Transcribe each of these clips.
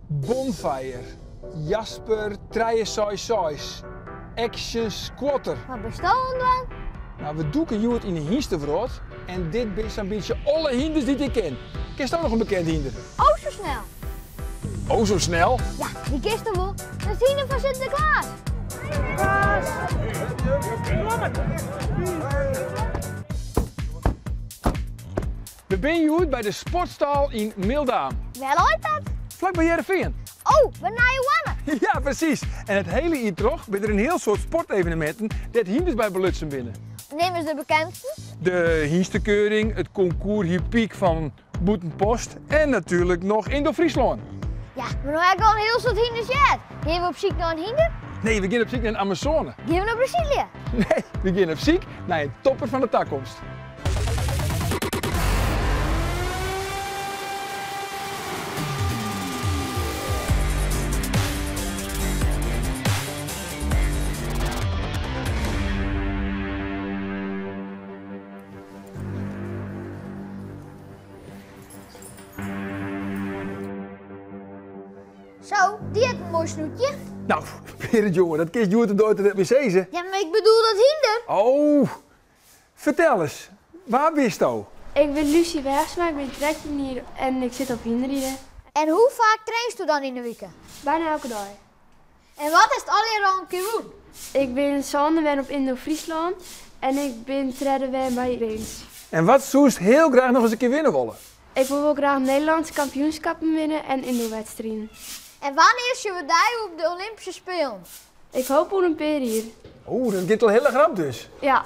Bonfire, Jasper 366, Action Squatter. Wat bisto oan it dwaan? Nou, we dûke hjoed yn de hynstewrâld en dit binne sa'n bytsje alle hynders dy't ik ken. Kensto noch in bekend hynder? Oh, zo snel. Oh, zo snel? Ja, dy kenst wol. Dat is hynder fan Sinteklaas. We binne hjoed by de sportstâl yn Mildaam. Wêr leit dat? Flak by Hearrenfean. Oh, by Nijehoarne. Ja, presys. En it hiele jier troch binne der in hiel soad sporteveneminten dêr't hynders by belutsen binne. Neam ris de bekendsten. De hynstekeuring, it concours hippique fan Bûtenpost en natuerlik noch Indoor Fryslân. Ja, mar no ha ik al in hiel soad hynders heard. Gean we op syk nei in hynder? Nee, we gean op syk nei in Amazone. Gean we nei Brazilië? Nee, we gean op syk nei in topper fan de takomst. Zo, dy hat in moai snoetje. Nou, Berend jonge, dat kinst hjoed de dei toch net mear sizze? Ja, mar ik bedoel dat hynder. Oh, fertel ris, wa bisto? Ik bin Lucy Wersma, ik bin 13 jier en ik sit op hynderriden. En hoe faak trainsto dan yn de wike? Bijna elke dei. En wat hast allegear al in kear wûn? Ik bin sânde wurden op Indoor Fryslân en ik bin tredde wurden by Grins. En wat soest hiel graach noch ris in kear winne wolle? Ik wol wol graach Nederlânske kampioenskappen winne en indoorwedstriden. En wannear sjogge we dy op de Olympyske Spelen? Ik hoop oer in pear jier. Oeh, dat giet al hiel erch rap dus. Ja.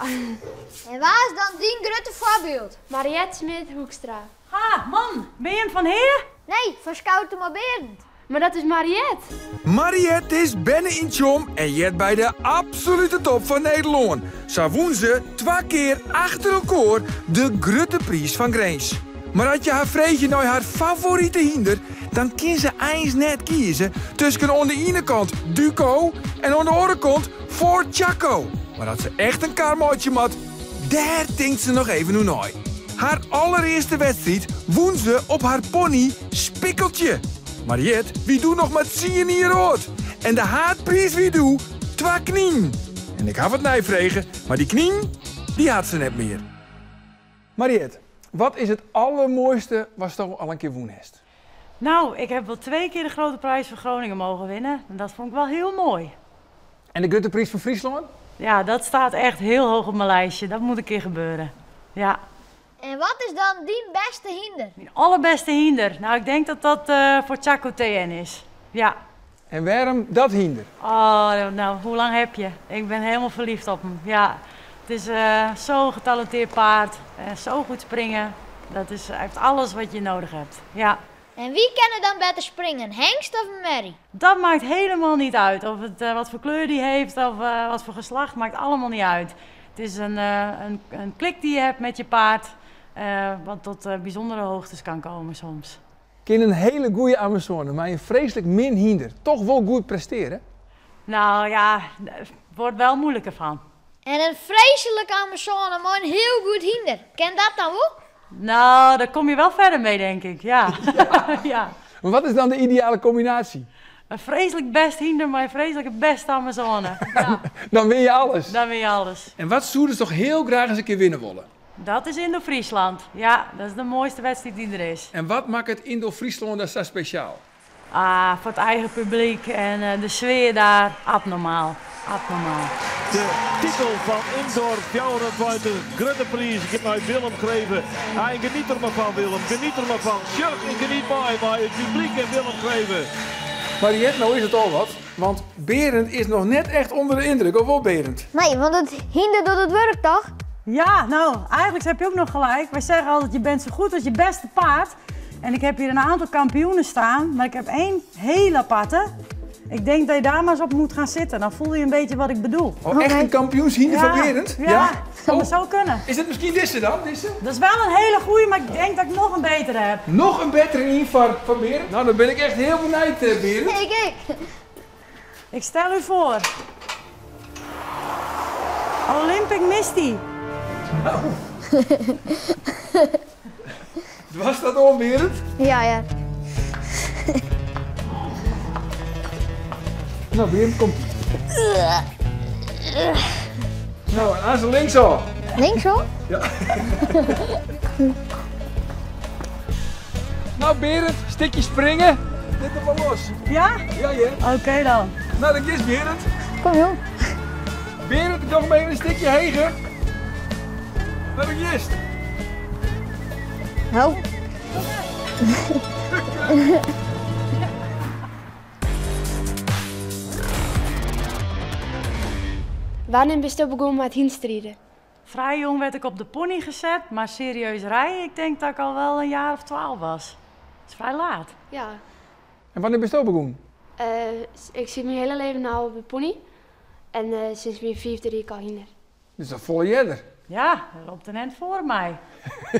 En wa is dan dyn grutte foarbyld? Mariette Smit-Hoekstra. Ha, man, bin jim fan Hea? Nee, fan Scoutema Berend. Mar dat is Mariette. Mariette is berne yn Tsjom en heart by de absolute top fan Nederlân. Sa wûn se twa kear achter elkoar de grutte priis fan Grins. Mar as je har freegje nei har favorite hynder, dan kin se eins net kieze tusken oan de iene kant Duco en oan de oare kant Ford Chaco. Mar as se echt in kar meitsje moat, dêr tinkt se noch even oer nei. Har allerearste wedstriid wûn se op har pony Spikkeltje. Mariette wie doe noch mar tsien jier âld en de haadpriis wie doe twa kninen. En ik haw it neifrege, mar dy kninen, dy hat se net mear. Mariette, wat is it allermoaiste watsto al in kear wûn hast? Nou, ik heb wel twee keer de Grote Prijs van Groningen mogen winnen. En dat vond ik wel heel mooi. En de Grutte Priis fan Fryslân? Ja, dat staat echt heel hoog op mijn lijstje. Dat moet een keer gebeuren. Ja. En wat is dan dyn bêste hynder? Myn allerbêste hynder? Nou, ik denk dat dat foar Chaco TN is. Ja. En wêrom dat hynder? Oh, nou, hoe lang heb je? Ik ben helemaal verliefd op hem. Ja. Het is zo'n getalenteerd paard. Zo goed springen. Dat is, hij heeft alles wat je nodig hebt. Ja. En wie kin der dan better springen, hengst of merrie? Dat maakt helemaal niet uit. Of het, wat voor kleur die heeft of wat voor geslacht, maakt allemaal niet uit. Het is een klik die je hebt met je paard, wat tot bijzondere hoogtes kan komen soms. Kin in hiele goede Amazone mei in freeslik min hynder toch wol goed prestearje? Nou ja, het wordt wel moeilijker van. En in freeslike Amazone mei in hiel goed hynder, kin dat dan wol? Nou, daar kom je wel verder mee, denk ik. Ja. Ja. Maar wat is dan de ideale combinatie? In freeslik bêst hynder mei in freeslike bêste Amazone. Ja. Dan win je alles. Dan win je alles. En wat soest toch hiel graach ris in kear winne wolle? Dat is Indoor Friesland. Ja, dat is de mooiste wedstriid dy't der is. En wat makket Indoor Fryslân dan sa spesjaal? Ah, foar it eigen publyk en de sfear dêr, abnormaal. Abnormaal. De titel fan Indoor 24 Grutte Priis giet nei Willem Greve. En geniet der mar fan Willem, geniet der mar fan. Sjoch en geniet mei mei it publyk en Willem Greve. Mariette, no is it al wat, want Berend is noch net echt ûnder de yndruk, of wol Berend? Nee, want it hynder docht it wurk toch? Ja, nou, eigenlijk heb je ook nog gelijk. Wij zeggen altijd, je bent zo goed als je beste paard. En ik heb hier een aantal kampioenen staan, maar ik heb één hele aparte. Ik denk dat je daar maar eens op moet gaan zitten. Dan voel je een beetje wat ik bedoel. Oh, echt een kampioenshynder van Ja, Berend? ja, Ja? zou maar Oh. zo kunnen. Is het misschien dizze dan? Dizze? Dat is wel een hele goeie, maar ik denk dat ik nog een betere heb. Nog een betere in van Berend? Nou, dan ben ik echt heel benijd, Berend. Ik, ik. Ik stel u voor. Olympic Misty. Nou. Was dat al, Berend? Ja, ja. Nou, Berend, komt ie. Nou, en aan links al. Links hoor? Ja. Nou, Berend, stikje springen. Dit er maar los. Ja? Ja, ja. Oké dan. Nou, dat is Berend. Kom joh. Berend, ik nog maar even een stikje hegen. Nou, dat is. Nou. Wanneer ben je begonnen met hingstrijden? Vrij jong werd ik op de pony gezet, maar serieus rijden, ik denk dat ik al wel een jaar of 12 was. Dat is vrij laat. Ja. En wanneer ben je begonnen? Ik zit mijn hele leven al op de pony. En sinds mijn 5e rijd ik al hinder. Dus dat volle jeder. Ja, dat loopt een eind voor mij.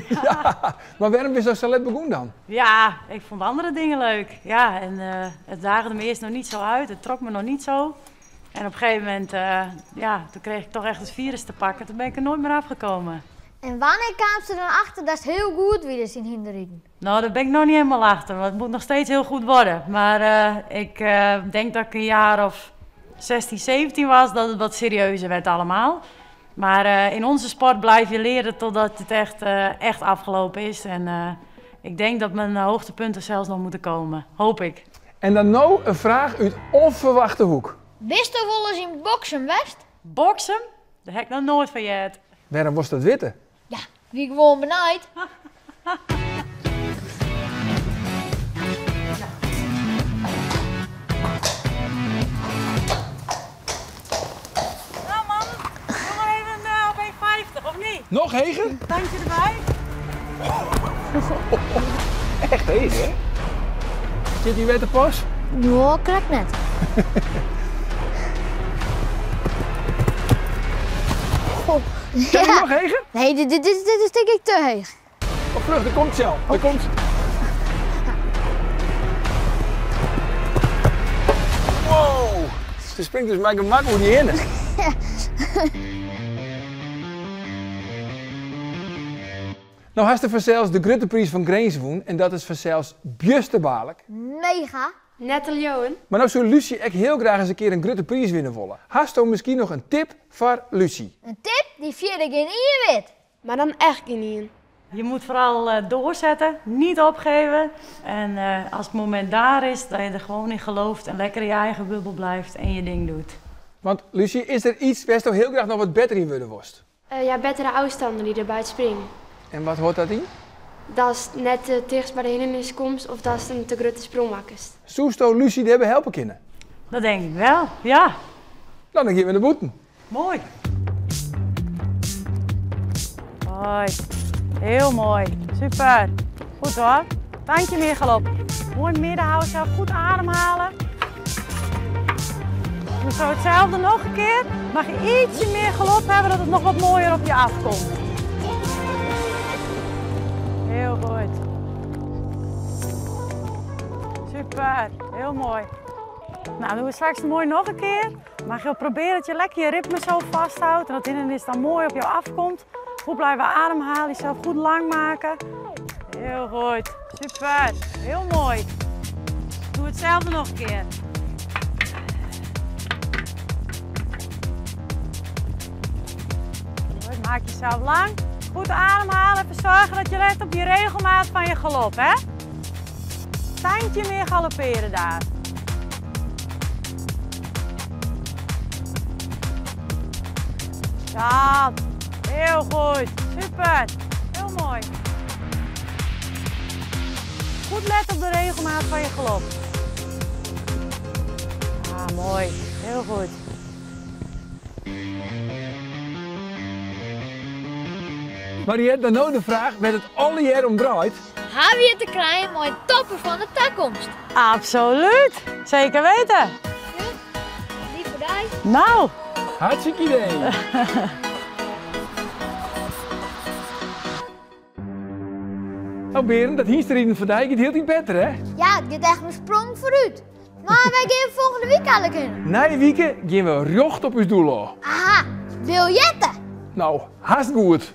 Ja, maar waarom is dat zo let begonnen dan? Ja, ik vond andere dingen leuk. Ja, en het daagde me eerst nog niet zo uit. Het trok me nog niet zo. En op een gegeven moment, ja, toen kreeg ik toch echt het virus te pakken. Toen ben ik er nooit meer afgekomen. En wanneer kwam ze dan achter dat het heel goed weer is in hinderrijden? Nou, daar ben ik nog niet helemaal achter, want het moet nog steeds heel goed worden. Maar ik denk dat ik een jaar of 16, 17 was, dat het wat serieuzer werd allemaal. Maar in onze sport blijf je leren totdat het echt afgelopen is. En ik denk dat mijn hoogtepunten zelfs nog moeten komen, hoop ik. En dan nou een vraag uit onverwachte hoek. Wist je wel eens in boksen, West? Boksen? Daar heb ik nog nooit van gehad. Waarom was dat witte? Ja, wie gewoon benijd. Nou man, doe maar even op 1,50 of niet? Nog heger? Tandje erbij. Echt heger, hè? Zit die witte pas? Ja, krek net. Kan je nog heger? Nee, dit is denk ik te heeg. Oh, vlug, er komt zo. Er komt. Wow! Ze springt dus maar gemakkelijk niet in. Nou, hast er zelfs de grote prijs van Grins won en dat is vanzelfs bjusterbaarlijk. Mega. Net al Johan. Maar nou zou Lucie echt heel graag eens een keer een grote prijs winnen willen. Hast u misschien nog een tip voor Lucie? Een tip? Die vierde geen in wit. Maar dan echt geen in. Je moet vooral doorzetten, niet opgeven. En als het moment daar is, dat je er gewoon in gelooft en lekker in je eigen bubbel blijft en je ding doet. Want Lucie, is er iets waar je heel graag nog wat beter in willen worst? Ja, betere afstanden die erbij springen. En wat hoort dat in? Dat is net te dicht bij de hindernis komt of dat is een te grote sprong maakt. Soesto Lucie die hebben helpen kunnen? Dat denk ik wel, ja. Nou, dan gaan we de boeten. Mooi. Mooi. Heel mooi. Super. Goed hoor. Tandje meer galop. Mooi midden houden, zelf goed ademhalen. Doe zo hetzelfde nog een keer. Mag je ietsje meer galop hebben dat het nog wat mooier op je afkomt. Heel goed. Super, heel mooi. Nou, doen we straks mooi nog een keer. Mag je proberen dat je lekker je ritme zo vasthoudt en dat hindernis dan mooi op jou afkomt. Goed blijven ademhalen, jezelf goed lang maken. Heel goed, super, heel mooi. Doe hetzelfde nog een keer. Goed, maak jezelf lang. Goed ademhalen, even zorgen dat je let op je regelmaat van je galop, hè? Tandje meer galopperen daar. Ja, heel goed. Super. Heel mooi. Goed letten op de regelmaat van je galop. Ah, mooi. Heel goed. Mariette, dan nou de vraag waar het alle jaar om draait. Hebben we te krijgen mooie toppen van de toekomst? Absoluut. Zeker weten. Ja. Lief voor jou. Nou. Hartstikke idee. Nou Berend, dat hienstrijden van Dijk, het hield niet beter hè? Ja, het gaat echt een sprong vooruit. Maar wij gaan volgende week al kunnen. Na die week gaan we recht op ons doel. Aha, biljetten. Nou, hartstikke goed.